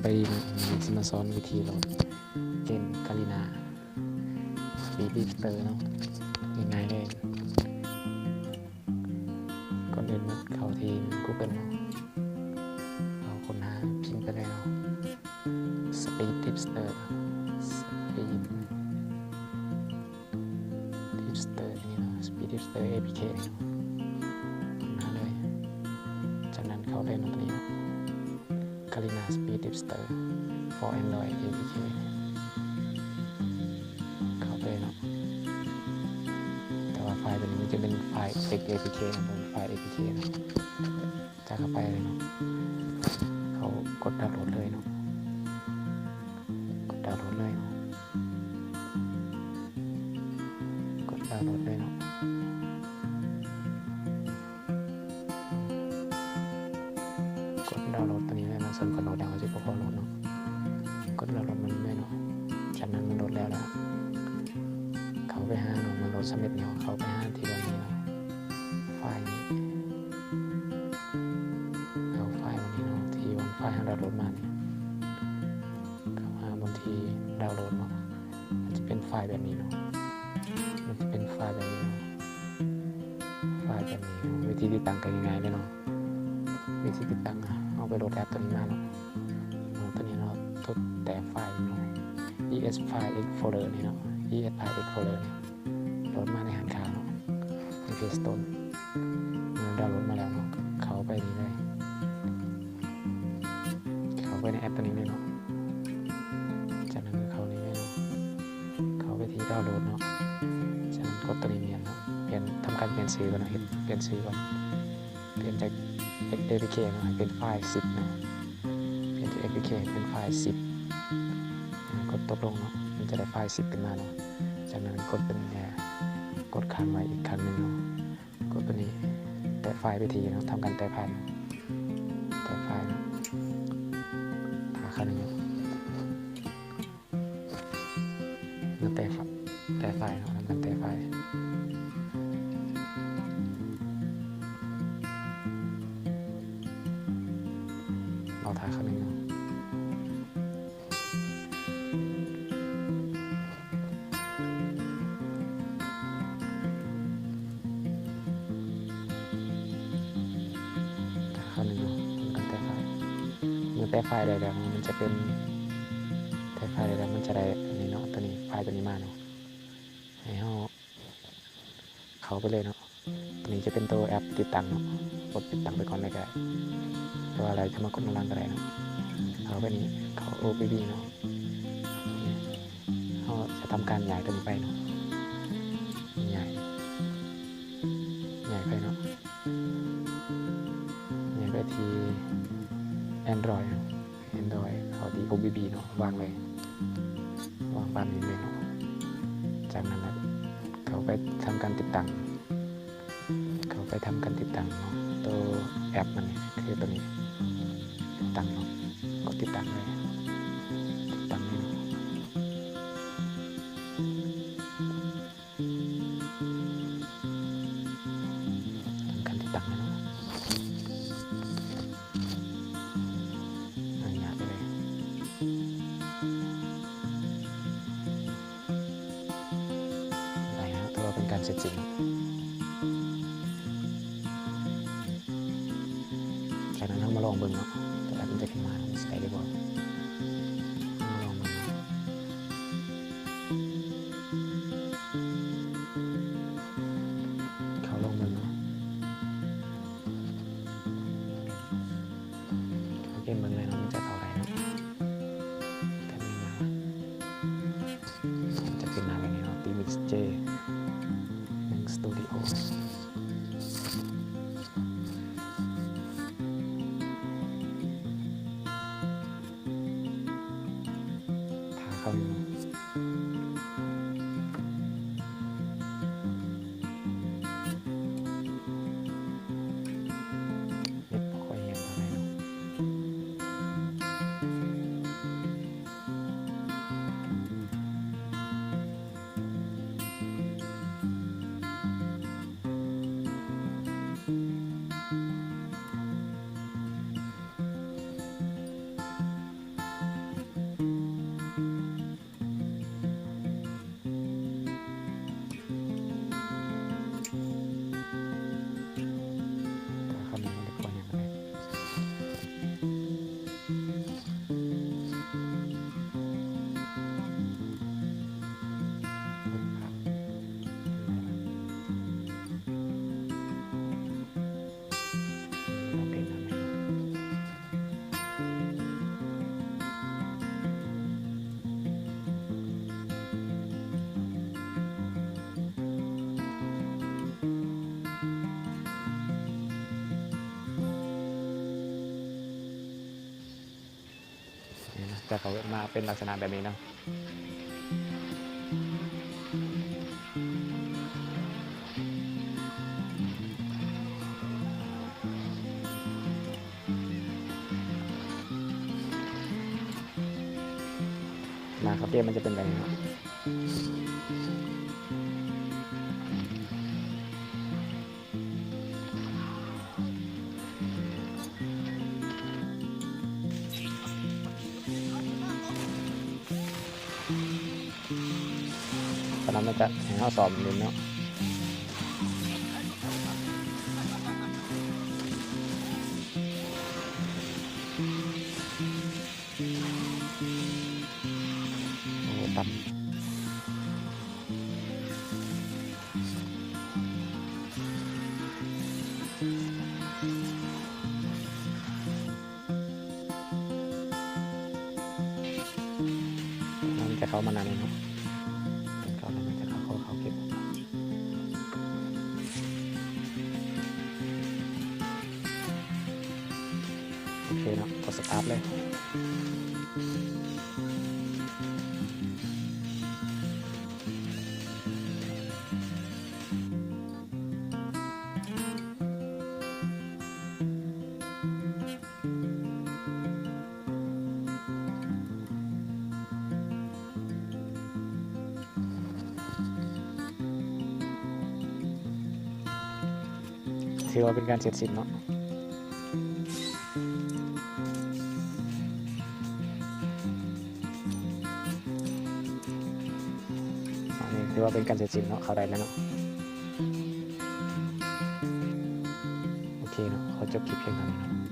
ໄປເນາະ ຊິມາສອນວິທີໂຫຼດເກມກາລີນາ ສະປີດດຣິບເຕີເນາະ ງ່າຍໆເລີຍ. ກ່ອນອື່ນມາເຂົ້າທີ່ກູເກີນເນາະ ເຮົາຄົ້ນຫາພິມໄປເລີຍເນາະ ສະປີດດຣິບເຕີ ສະປີດ ດຣິບເຕີນີ້ເນາະ ສະປີດດຣິບເຕີ ເອພີເຄ ນີ້ເນາະ ຄົ້ນຫາເລີຍ. ຈາກນັ້ນເຂົ້າໄປເນາະ ຕົວນີ້ເນາະ ກາລີນາ ສະປີດດຣິບເຕີ ຟໍແອນດຣອຍ ເອພີເຄ ເຂົ້າໄປເນາະ. ແຕ່ວ່າໄຟລ໌ຕົວນີ້ມັນຈະເປັນໄຟລ໌ເອັກເອພີເຄ ເນາະ ເປັນໄຟລ໌ເອພີເຄເນາະ. ຈາກເຂົ້າໄປເລີຍເນາະ ເຮົາກົດດາວໂຫຼດເລີຍເນາະ ກົດດາວໂຫຼດເລີຍເນາະ ກົດດາວໂຫຼດເລີຍເນາະ ກົດດາວໂຫຼດຕົວນີ້ເລີຍເນາະ. ສ່ວນເພິ່ນໂຫຼດແລ້ວ ເຮົາຊິບໍ່ຂໍໂຫຼດເນາະ ກົດດາວໂຫຼດມັນເລີຍເນາະ. ຈາກນັ້ນມັນໂຫຼດແລ້ວລະ ເຂົ້າໄປຫາເນາະ ມັນໂຫຼດສຳເລັດແລ້ວ ເຂົ້າໄປຫາທີ່ວ່ານີ້ເນາະ ໄຟລ໌ນີ້ ເອົາໄຟລ໌ນີ້ເນາະ ທີ່ວ່າໄຟລ໌ເຮົາດາວໂຫຼດມານີ້ ເຂົ້າຫາບ່ອນທີ່ດາວໂຫຼດເນາະ ມັນຈະເປັນໄຟລ໌ແບບນີ້ເນາະ ມັນຈະເປັນໄຟລ໌ແບບນີ້ເນາະ ໄຟລ໌ແບບນີ້ເນາະ. ວິທີຕິດຕັ້ງກໍງ່າຍໆເລີຍເນາະ ວິທີຕິດຕັ້ງ ເຮົາໄປໂຫຼດແອັບຕົວນີ້ມາເນາະ ຕົວນີ້ເນາະ ຕົວແຕກໄຟລ໌ເນາະ ອີເອັສໄຟລ໌ເອັກສະໂປເລີນີ້ເນາະ ອີເອັສໄຟລ໌ເອັກສະໂປເລີນີ້ ໂຫຼດມາໃນຮ້ານຄ້າເນາະ ໃນເພລສະໂຕ ເມື່ອດາວໂຫຼດມາແລ້ວເນາະ ເຂົ້າໄປນີ້ເລີຍ ເຂົ້າໄປໃນແອັບຕົວນີ້ເລີຍເນາະ. ຈາກນັ້ນກໍເຂົ້ານີ້ເລີຍເນາະ ເຂົ້າໄປທີ່ດາວໂຫຼດເນາະ ຈາກນັ້ນກົດຕົວນີ້ແມ່ນເນາະ ປ່ຽນ ທຳການປ່ຽນຊື່ກ່ອນເນາະ ເຮັດປ່ຽນຊື່ກ່ອນ ປ່ຽນຈາກເອພີເຄເນາະ ໃຫ້ເປັນໄຟລ໌ຊິບເນາະ ປ່ຽນຈາກເອພີເຄໃຫ້ເປັນໄຟລ໌ສິບ ກົດຕົກລົງເນາະ ມັນຈະໄດ້ໄຟລ໌ສິບຂຶ້ນມາເນາະ. ຈາກນັ້ນກົດຕົວນີ້ແຫຼະ ກົດຄ້າງໄວ້ອີກຄັ້ງໜຶ່ງເນາະ ກົດຕົວນີ້ ແຕະໄຟລ໌ໄປທີເນາະ ທຳການແຕະໄຟລ໌ ແຕະໄຟລ໌ເນາະ ຖ້າຄັ້ງໜຶ່ງເນາະ. ມັນແຕະໄຟ ແຕະໄຟເນາະ ມັນແຕະໄຟ ລໍຖ້າຄາວໜຶ່ງເນາະ. ຖ້າຄາວໜຶ່ງເນາະ ມັນແຕະໄຟ ເມື່ອແຕະໄຟໄດ້ແລ້ວເນາະ ມັນຈະເປັນ ແຕະໄຟໄດ້ແລ້ວ ມັນຈະໄດ້ອັນນີ້ເນາະ ຕົວນີ້ ໄຟລ໌ຕົວນີ້ມາເນາະ ໃຫ້ເຮົາເຂົ້າໄປເລີຍເນາະ. ຕົວນີ້ຈະເປັນໂຕແອັບຕິດຕັ້ງເນາະ ກົດຕິດຕັ້ງໄປກ່ອນເລີຍກໍໄດ້ ຫຼືວ່າໄລ່ຂຶ້ນມາກົດນຳຫຼັງກໍໄດ້ເນາະ. ເຂົ້າໄປນີ້ ເຂົ້າໂອບີບີເນາະ ເຮົາຈະທຳການຍ້າຍຕົວນີ້ໄປເນາະ ຍ້າຍ ຍ້າຍໄປເນາະ ຍ້າຍໄປທີ່ແອນດຣອຍເນາະ ແອນດຣອຍ ເຂົ້າທີ່ໂອບີບີເນາະ ວາງເລີຍ ວາງປານນີ້ເລີຍເນາະ. ຈາກນັ້ນລະເຂົ້າໄປທຳການຕິດຕັ້ງ ເຂົ້າໄປທຳການຕິດຕັ້ງເນາະ ໂຕແອັບມັນນີ້ ຄືໂຕນີ້ ຕິດຕັ້ງເນາະ ກົດຕິດຕັ້ງເລີຍ ຕິດຕັ້ງເລີຍເນາະ. ທຳການຕິດຕັ້ງແລ້ວເນາະ ອະນຸຍາດໄປເລີຍ ໄດ້ແລ້ວ ຖືວ່າເປັນການເສັດສິ້ນ. ຈາກນັ້ນເຮົາມາລອງເບິ່ງເນາະ ແຕ່ວ່າມັນຈະຂຶ້ນມາ ມັນຊິໄດ້ຫຼືບໍ່ ເຮົາມາລອງເບິ່ງເນາະ. ເຂົ້າລອງເບິ່ງເນາະ ເຮົາເກັບເບິ່ງເລີຍເນາະ ມັນຈະເຂົ້າໄດ້ເນາະ ແຕ່ມັນຍັງ ມັນຈະຂຶ້ນມາແບບນີ້ເນາະ ຕີມິກເຈ ໜຶ່ງສະຕູດິໂອ ຖ້າເຂົ້າຢູ່. ເນັດບໍ່ຄ່ອຍແຮງປານໃດເນາະ. ຈະເຂົ້າມາເປັນລັກສະນະແບບນີ້ເນາະ. ໜ້າເຂົ້າເກມມັນຈະເປັນແບບນີ້ເນາະ. ຕອນນັ້ນມັນຈະໃຫ້ເຮົາຊ້ອມຫຼິ້ນເນາະ. ໂອ້ ຕ່ຳ. ມັນຈະເຂົ້າມາໜ້ານີ້ເນາະ. ເຂົ້າແລ້ວມັນຈະເຂົ້າ ເຂົ້າ ເຂົ້າເກັບ. ໂອເຄເນາະ, ກົດສະຕາດເລີຍ. ຖືວ່າເປັນການເສັດສິ້ນເນາະ. ອັນນີ້ຖືວ່າເປັນການເສັດສິ້ນເນາະ, ເຂົ້າໄດ້ແລ້ວເນາະ. ໂອເຄເນາະ, ຂໍຈົບຄລິບພຽງເທົ່ານີ້ເນາະ.